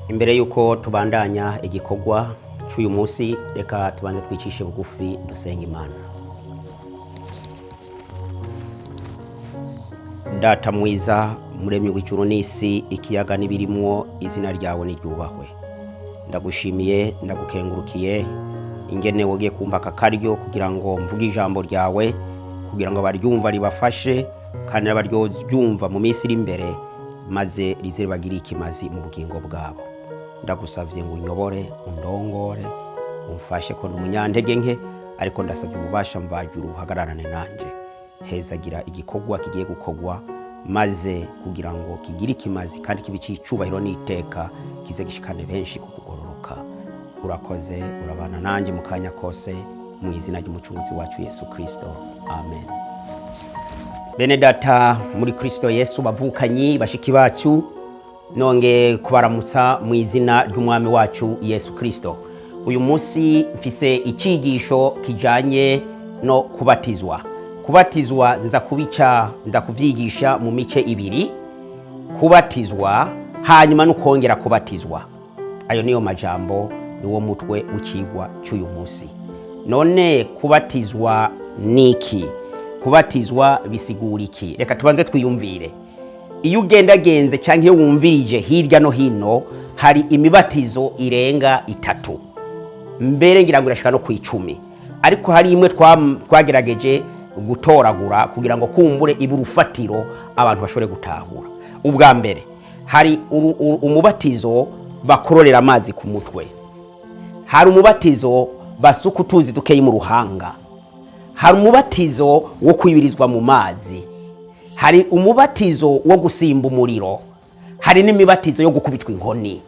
Imbere y'uko tubandanya igikorwa cy'uyu munsi, reka tubanze twicishe bugufi dusenga Imana. Data mwiza, muremyi w'ijuru n'isi, ikiyaga n'ibirimwo, izina ryawe niryubahwe. Ndagushimiye, ndagukengurukiye ingene wogiye kumva aka karyo kugira ngo mvuge ijambo ryawe, kugira ngo abaryumva ribafashe kandi n'abaryumva mu minsi iri imbere, maze rize ribagire ikimazi mu bugingo bwabo. Ndagusavye ngo unyobore, undongore, umfashe ko ndi umunyantege nke, ariko ndasabye ububasha mvajuru uhagararane nanje. Hezagira igikorwa kigiye gukorwa, maze kugira ngo kigire ikimazi kandi kibe icicubahiro n'iteka, kize gishikane benshi ku kugororoka. Urakoze, urabana nanjye mu kanya kose, mu izina ry'umucunguzi wacu Yesu Kristo, amen. Bene data muri Kristo Yesu, bavukanyi bashiki bacu, nonge kubaramutsa mu izina ry'umwami wacu Yesu Kristo. Uyu munsi mfise icigisho kijanye no kubatizwa. Kubatizwa nza kubica, ndakuvyigisha mu mice ibiri: kubatizwa hanyuma no kongera kubatizwa. Ayo niyo majambo, niwo mutwe w'icigwa cy'uyu munsi. None kubatizwa niki? Kubatizwa bisigura iki? Reka tubanze twiyumvire. Iyo ugendagenze cyangwa iyo wumvirije hirya no hino, hari imibatizo irenga itatu, mbere ngira ngo irashika no ku 10, ariko hari imwe twagerageje gutoragura kugira ngo kumbure ibe urufatiro abantu bashobore gutahura. Ubwa mbere, hari umubatizo bakororera amazi ku mutwe, hari umubatizo basuka utuzi dukeyi mu ruhanga, hari umubatizo wo kwibirizwa mu mazi, hari umubatizo wo gusimba umuriro, hari n'imibatizo yo gukubitwa inkoni.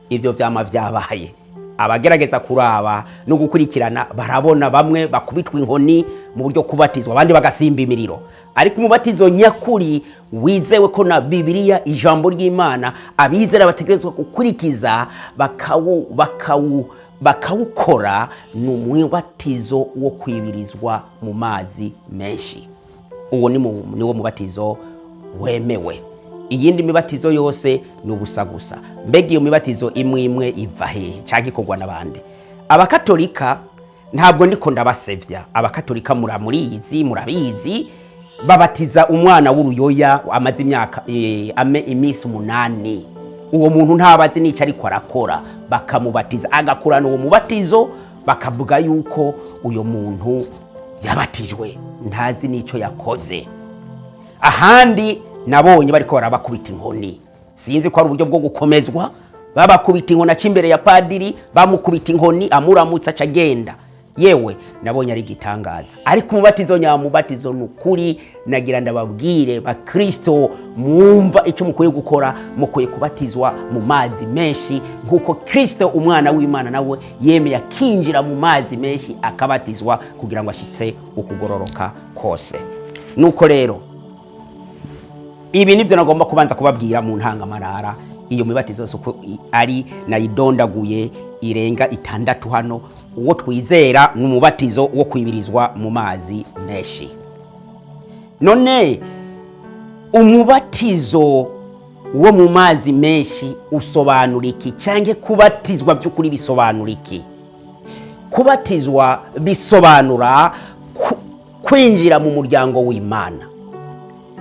Ibyo vyama vyabaye. Abagerageza kuraba no gukurikirana barabona bamwe bakubitwa inkoni mu buryo kubatizwa, abandi bagasimba imiriro. Ariko umubatizo nyakuri wizewe ko na Bibiliya, ijambo ry'Imana, abizera bategerezwa gukurikiza bakawukora, ni umubatizo wo kwibirizwa mu mazi menshi. Uwo niwo mubatizo wemewe. Iyindi mibatizo yose ni ubusa gusa. Mbega iyo mibatizo imwe imwe iva hehe cyangwa ikorwa n'abandi? Abakatolika, ntabwo ndiko ndabasevya, Abakatolika murizi, murabizi, babatiza umwana w'uruyoya amaze imyaka iminsi 8. Uwo muntu ntabazi n'icyo ariko arakora, bakamubatiza agakurana uwo mubatizo, bakavuga yuko uyo muntu yabatijwe, ntazi n'icyo yakoze. Ahandi nabonye bariko barabakubita inkoni, sinzi ko ari uburyo bwo gukomezwa, babakubita inkoni, aca imbere ya padiri, bamukubita inkoni, amuramutsa aca agenda. Yewe, nabonye ari igitangaza. Ariko umubatizo nyamubatizo ni ukuri, nagira ndababwire bakristo mwumva icyo mukwiye gukora: mukwiye kubatizwa mu mazi menshi, nk'uko Kristo umwana w'Imana nawe yemeye akinjira mu mazi menshi akabatizwa kugira ngo ashitse ukugororoka kose. Nuko rero ibi nibyo nagomba kubanza kubabwira mu ntangamarara. Iyo mibatizo yose uko ari nayidondaguye irenga itandatu hano, uwo twizera ni umubatizo wo kwibirizwa mu mazi menshi. None umubatizo wo mu mazi menshi usobanura iki? Cyangwa kubatizwa by'ukuri bisobanura iki? Kubatizwa bisobanura kwinjira mu muryango w'Imana.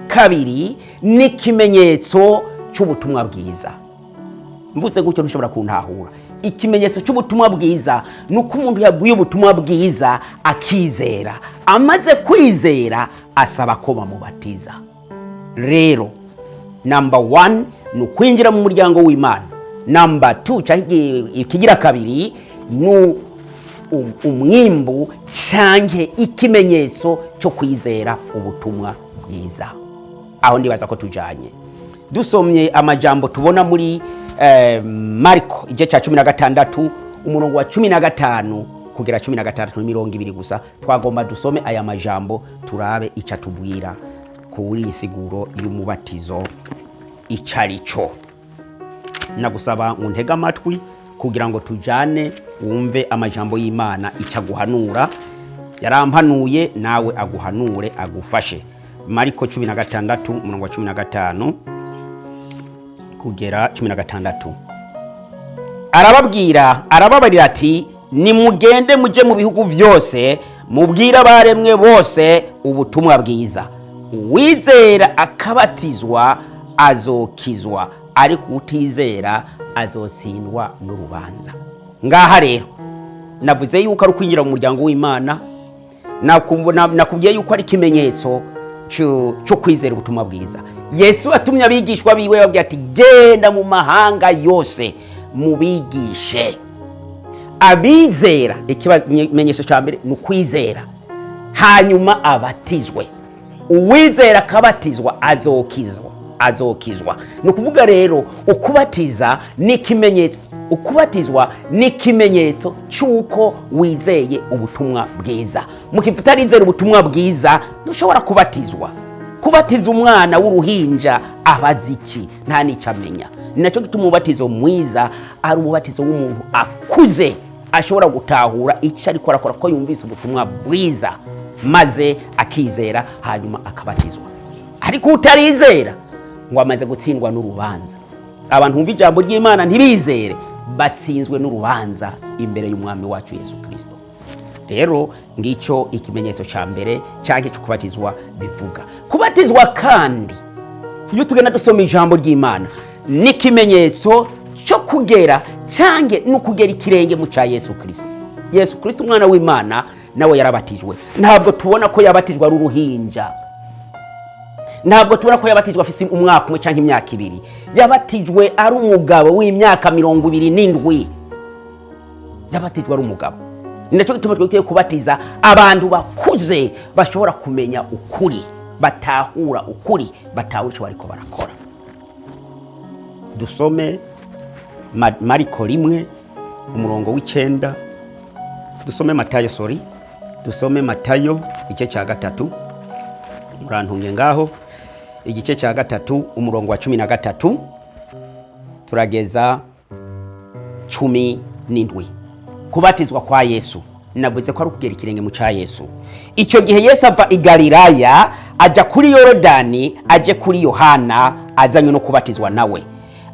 Kabiri, n'ikimenyetso cy'ubutumwa bwiza. Mvuze gutyo ntushobora kuntahura. Ikimenyetso cy'ubutumwa bwiza ni uko umuntu yabwiye ubutumwa bwiza akizera, amaze kwizera asaba ko bamubatiza. Rero number 1 ni ukwinjira mu muryango w'Imana. Number 2, cyangwa ikigira kabiri, ni umwimbu cyangwa ikimenyetso cyo kwizera ubutumwa bwiza. Aho ndibaza ko tujanye. Dusomye amajambo tubona muri Mariko igice cya 16, umurongo wa 15 kugera 16, 20 gusa. Twagomba dusome aya majambo, turabe icyo atubwira kuri iyi siguro y'umubatizo icyo ari cyo. Nagusaba ngo ntege amatwi kugira ngo tujane, wumve amajambo y'Imana icyo aguhanura. Yarampanuye, nawe aguhanure, agufashe. Mariko 16, umurongo wa 15 kugera 16. Arababwira, arababarira ati: "Nimugende muje mu bihugu byose, mubwire abaremwe bose ubutumwa bwiza. Uwizera akabatizwa azokizwa, ariko utizera azotsindwa n'urubanza." Ngaha rero navuze yuko ari ukwinjira mu muryango w'Imana. Nakubwiye yuko ari ikimenyetso cyo kwizera ubutumwa bwiza. Yesu atumye abigishwa biwe, babwira ati: "Genda mu mahanga yose mubigishe abizera." Ikimenyetso cya mbere ni ukwizera, hanyuma abatizwe. Uwizera akabatizwa azokizwa, azokizwa. Ni ukuvuga rero ukubatiza ni ikimenyetso, ukubatizwa ni ikimenyetso cy'uko wizeye ubutumwa bwiza. Mu gihe utarizera ubutumwa bwiza, ntushobora kubatizwa. Kubatiza umwana w'uruhinja, abazi iki? Nta n'icyo amenya. Ni nacyo gituma umubatizo mwiza ari umubatizo w'umuntu akuze, ashobora gutahura icyo ariko arakora, ko yumvise ubutumwa bwiza maze akizera, hanyuma akabatizwa. Ariko utarizera ngo amaze gutsindwa n'urubanza. Abantu bumva ijambo ry'Imana ntibizere, batsinzwe n'urubanza imbere y'Umwami wacu Yesu Kirisito. Rero ngicyo ikimenyetso cya mbere cyangwa cyo kubatizwa bivuga. Kubatizwa kandi, iyo tugenda dusoma ijambo ry'Imana, n'ikimenyetso cyo kugera cyangwa no kugera ikirenge mu cya Yesu Kirisito. Yesu Kirisito, umwana w'Imana, nawe yarabatijwe. Ntabwo tubona ko yabatijwe ari uruhinja, ntabwo tubona ko yabatijwe afite umwaka umwe cyangwa imyaka 2. Yabatijwe ari umugabo w'imyaka 27. Yabatijwe ari umugabo. Ni nacyo gituma twikwiye kubatiza abantu bakuze, bashobora kumenya ukuri, batahura ukuri, batahura icyo bariko barakora. Dusome Mariko 1 umurongo w'9. Dusome Matayo, sorry, dusome Matayo igice cya 3. Murantunge ngaho, igice cya 3 umurongo wa 13 turageza 17. Kubatizwa kwa Yesu, navuze ko ari ukugera ikirenge mu cya Yesu. Icyo gihe Yesu ava i Galilaya ajya kuri Yorodani, aje kuri Yohana azanywe no kubatizwa nawe.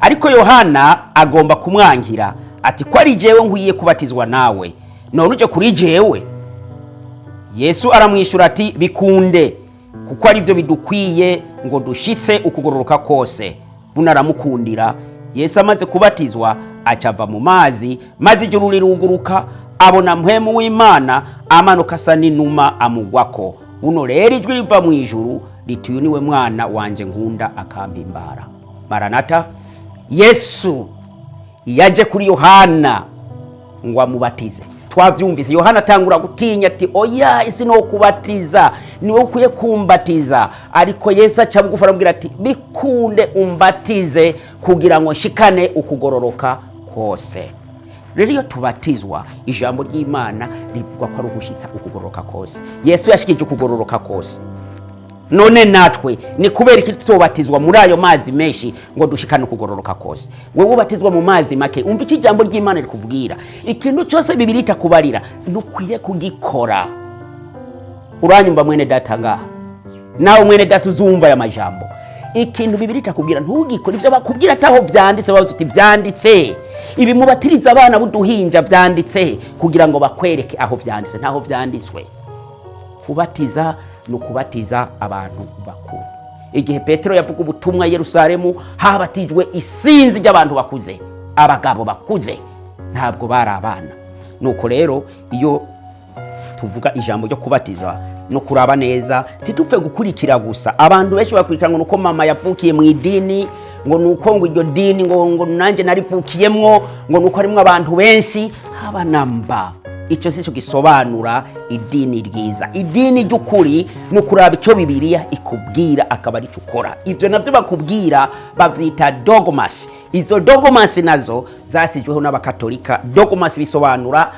Ariko Yohana agomba kumwangira ati: "Ko ari jewe nkwiye kubatizwa nawe, none uje kuri jewe?" Yesu aramwishyura ati: "Bikunde, kuko ari byo bidukwiye ngo dushitse ukugororoka kose." Buno aramukundira. Yesu amaze kubatizwa, acava mu mazi, maze ijuru riruguruka, abona Mpwemu w'Imana amanuka asa n'inuma, amugwako. Buno rero ijwi riva mu ijuru riti: "Uyu niwe mwana wanje nkunda akampimbara." Maranata. Yesu yaje kuri Yohana ngo amubatize. Twabyumvise, Yohana atangura gutinya ati: "Oya, isi no kubatiza, niwe ukwiye kumbatiza." Ariko Yesu aca bugufi, aramubwira ati: "Bikunde umbatize kugira ngo nshikane ukugororoka kose." Rero iyo tubatizwa, ijambo ry'Imana rivuga ko ari ugushyitsa ukugororoka kose. Yesu yashikije ukugororoka kose. None natwe ni kubera iki tutobatizwa muri ayo mazi menshi ngo dushikane ukugororoka kose? Wewe ubatizwa mu mazi make, umva icyo ijambo ry'Imana rikubwira. Ikintu cyose Bibiri itakubarira, ntukwiye kugikora. Uranyumva, mwene data ngaha, nawe mwene data uzumva aya majambo? Ikintu Bibiri itakubwira, ntugikore. Ivyo bakubwira ataho vyanditse, bavuze uti: "Vyanditse ibi, mubatiriza abana b'uduhinja vyanditse?" Kugira ngo bakwereke aho vyanditse. Ntaho vyanditswe. Kubatiza ni ukubatiza abantu bakuru. Igihe Petero yavuga ubutumwa i Yerusalemu, habatijwe isinzi ry'abantu bakuze, abagabo bakuze, ntabwo bari abana. Nuko rero iyo tuvuga ijambo ryo kubatiza, no kuraba neza, ntitupfe gukurikira gusa. Abantu benshi bakurikira ngo nuko mama yavukiye mu idini, ngo nuko ngo iryo dini ngo nanjye narivukiyemwo, ngo nuko harimwo abantu benshi. Haba namba, icyo si cyo gisobanura idini ryiza. Idini ry'ukuri ni ukuraba icyo Bibiliya ikubwira, akaba aricyo ukora. Ibyo nabyo bakubwira babyita dogmas. Izo dogmas nazo zasizweho n'Abakatolika. Dogmas bisobanura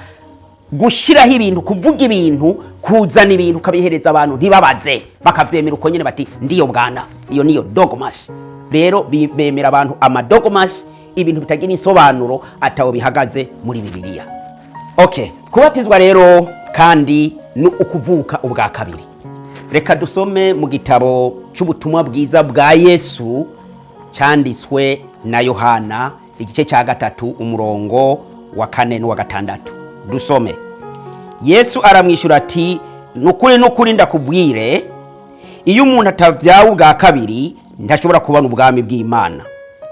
gushyiraho ibintu, kuvuga ibintu, kuzana ibintu ukabihereza abantu ntibabaze, bakabyemera uko nyine, bati: "Ndiyo bwana." Iyo niyo dogmas. Rero bemera abantu amadogmas, ibintu bitagira insobanuro, ataho bihagaze muri Bibiliya. Okay, kubatizwa rero kandi ni ukuvuka ubwa kabiri. Reka dusome mu gitabo cy'ubutumwa bwiza bwa Yesu cyanditswe na Yohana. Igice cya 3, umurongo wa 4 n'uwa 6. Dusome. Yesu aramwishyura ati: "Nukuri, nukuri, ndakubwire, iyo umuntu atabyawe ubwa kabiri ntashobora kubona ubwami bw'Imana."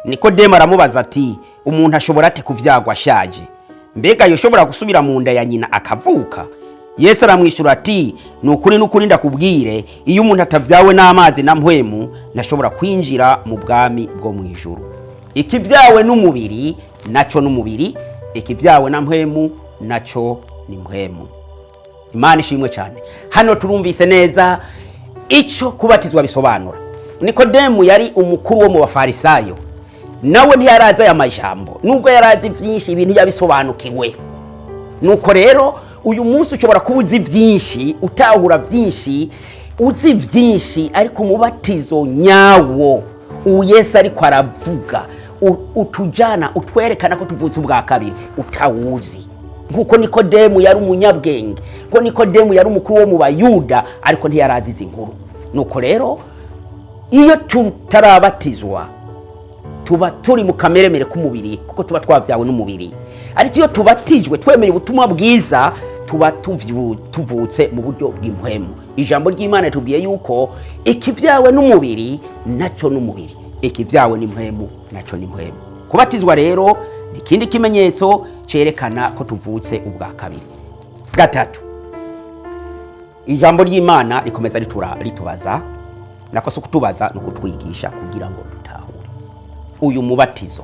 Nikodemu aramubaza ati: "Umuntu ashobora ate kuvyagwa ashaje? Mbega yoshobora gusubira mu nda ya nyina akavuka?" Yesu aramwishyura ati: "Ni ukuri, nukuri, ndakubwire, iyo umuntu atavyawe n'amazi na Mpwemu ntashobora kwinjira mu bwami bwo mu ijuru. Ikivyawe n'umubiri naco n'umubiri, ikivyawe na Mpwemu naco ni mpwemu." Imana ishimwe cyane. Hano turumvise neza icyo kubatizwa bisobanura. Nikodemu yari umukuru wo mu Bafarisayo, nawe ntiyarazi aya majambo, nubwo yarazi byinshi, ibintu yabisobanukiwe. Nuko rero uyu munsi ushobora kuba uzi byinshi, utahura byinshi, uzi byinshi, ariko umubatizo nyawo ubu Yesu ariko aravuga, utujana, utwerekana ko tuvutse ubwa kabiri, utawuzi. Nkuko Nikodemu yari umunyabwenge, ko Nikodemu yari umukuru wo mu Bayuda, ariko ntiyarazi izi nkuru. Nuko rero iyo tutarabatizwa tuba turi mu kameremere k'umubiri, kuko tuba twabyawe n'umubiri. Ariko iyo tubatijwe, twemeye ubutumwa bwiza, tuba tuvutse mu buryo bw'impwemu. Ijambo ry'Imana ritubwiye yuko ikibyawe n'umubiri nacyo n'umubiri, ikibyawe n'impwemu nacyo n'impwemu. Kubatizwa rero ni ikindi kimenyetso cyerekana ko tuvutse ubwa kabiri. 3, ijambo ry'Imana rikomeza ritubaza, nako si ukutubaza, ni ukutwigisha kugira ngo dutahure uyu mubatizo.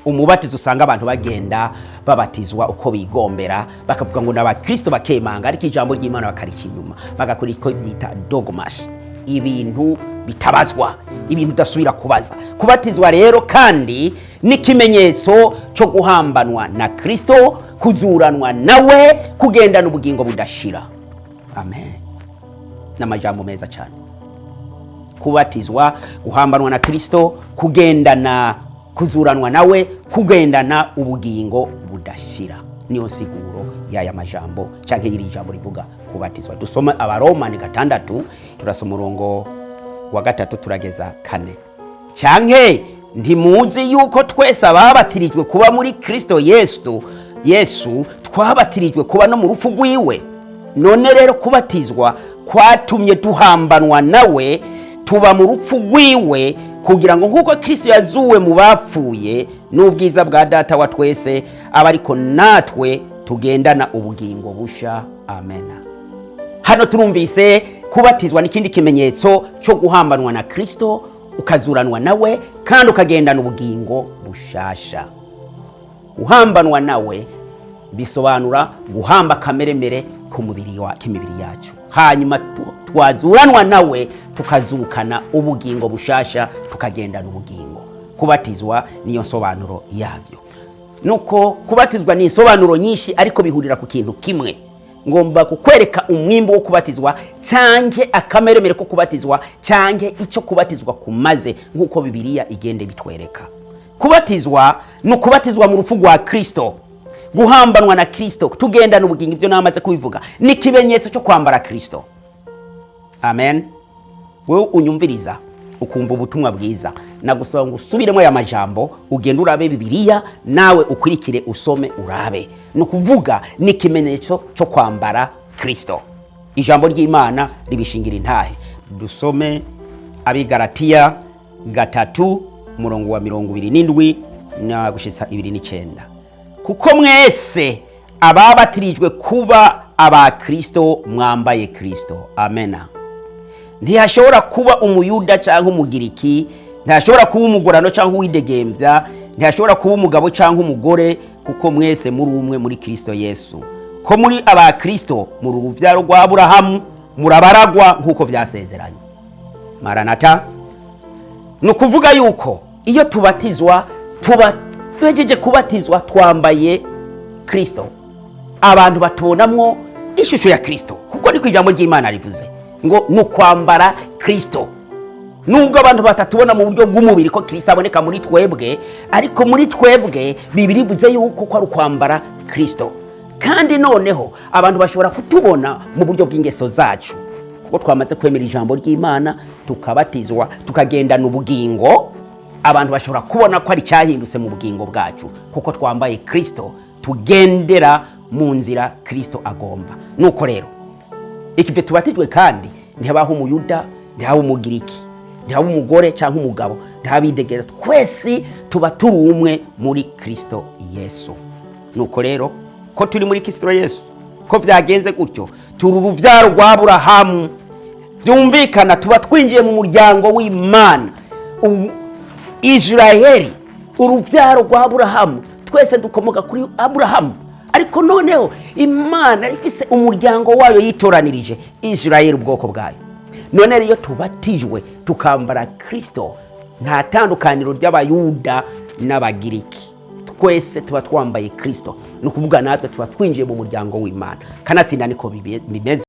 Umubatizo usanga abantu bagenda babatizwa uko bigombera, bakavuga ngo ni Abakristo, bakemanga, ariko ijambo ry'Imana bakarica inyuma, bagakora icyo byita dogmas, ibintu bitabazwa, ibintu udasubira kubaza. Kubatizwa rero kandi n'ikimenyetso cyo guhambanwa na Kristo, kuzuranwa nawe, kugendana ubugingo budashira. Amen. N'amajambo meza cyane. Kubatizwa, guhambanwa na Kristo, kugendana, kuzuranwa nawe, kugendana ubugingo budashira, niyo nsiguro y'aya majambo cyangwa iri jambo rivuga kubatizwa. Dusoma Abaromani 6, turasoma umurongo wa 3 turageza 4. "Cyanke ntimuzi yuko twese ababatirijwe kuba muri Kristo Yesu twabatirijwe kuba no mu rupfu rwiwe? None rero kubatizwa kwatumye duhambanwa nawe, tuba mu rupfu rwiwe, kugira ngo nk'uko Kristo yazuwe mu bapfuye n'ubwiza bwa Data wa twese, aba ariko natwe tugendana ubugingo busha." Amena. Hano turumvise kubatizwa n'ikindi kimenyetso cyo guhambanwa na Kristo, ukazuranwa nawe, kandi ukagendana ubugingo bushasha. Guhambanwa nawe bisobanura guhamba akameremere k'umubiri wa k'imibiri yacu, hanyuma twazuranwa nawe tukazukana ubugingo bushasha, tukagendana ubugingo. Kubatizwa niyo nsobanuro yabyo. Nuko kubatizwa ni insobanuro nyinshi, ariko bihurira ku kintu kimwe. Ngomba kukwereka umwimbo wo kubatizwa, cyanke akameremere ko kubatizwa, cyanke icyo kubatizwa kumaze, nk'uko Bibiliya igenda bitwereka. Kubatizwa ni ukubatizwa mu rupfu rwa Kristo, guhambanwa na Kristo, tugendana ubugingo. Ibyo namaze kubivuga. Ni ikimenyetso cyo kwambara Kristo. Amen. Wowe unyumviriza, ukumva ubutumwa bwiza, nagusaba ngo usubiremo aya majambo, ugende urabe Bibiliya nawe, ukurikire, usome, urabe. Ni ukuvuga ni ikimenyetso cyo kwambara Kristo. Ijambo ry'Imana ribishingira intahe. Dusome Abigaratiya 3, umurongo wa 27 na gushitsa 29: "Kuko mwese ababatirijwe kuba aba Kristo mwambaye Kristo." Amena. "Ntihashobora kuba Umuyuda cyangwa Umugiriki, ntihashobora kuba umugorano cyangwa uwidegembya, ntihashobora kuba umugabo cyangwa umugore, kuko mwese muri umwe muri Kristo Yesu. Ko muri aba Kristo, muri urubyaro rwa Aburahamu, murabaragwa nk'uko byasezeranye." Maranata. Ni ukuvuga yuko iyo tubatizwa, tuba twejeje kubatizwa, twambaye Kristo. Abantu batubonamwo ishusho ya Kristo, kuko niko ijambo ry'Imana rivuze ngo ni ukwambara Kristo. Nubwo abantu batatubona mu buryo bw'umubiri ko Kristo aboneka muri twebwe, ariko muri twebwe Bibiri ivuze yuko ko ari ukwambara Kristo. Kandi noneho abantu bashobora kutubona mu buryo bw'ingeso zacu, kuko twamaze kwemera ijambo ry'Imana, tukabatizwa, tukagendana ubugingo. Abantu bashobora kubona ko ari icyahindutse mu bugingo bwacu, kuko twambaye Kirisito, tugendera mu nzira Kirisito agomba. Nuko rero ikive tubatijwe, kandi ntihabaho Umuyuda, ntihaba Umugiriki, ntihaba umugore cyangwa umugabo, ntihabidegera, twese tuba turi umwe muri Kirisito Yesu. Nuko rero ko turi muri Kirisito Yesu, ko byagenze gutyo, turi urubyaro rwa Aburahamu. Byumvikana tuba twinjiye mu muryango w'Imana, Israheli, urubyaro rwa Aburahamu. Twese dukomoka kuri Aburahamu, ariko noneho Imana ifise umuryango wayo yitoranirije, Israheli, ubwoko bwayo. None rero iyo tubatijwe tukambara Kirisito, nta tandukaniro ry'Abayuda n'Abagiriki, twese tuba twambaye Kirisito. Ni ukuvuga natwe tuba twinjiye mu muryango w'Imana. Kanatsinda niko bimeze.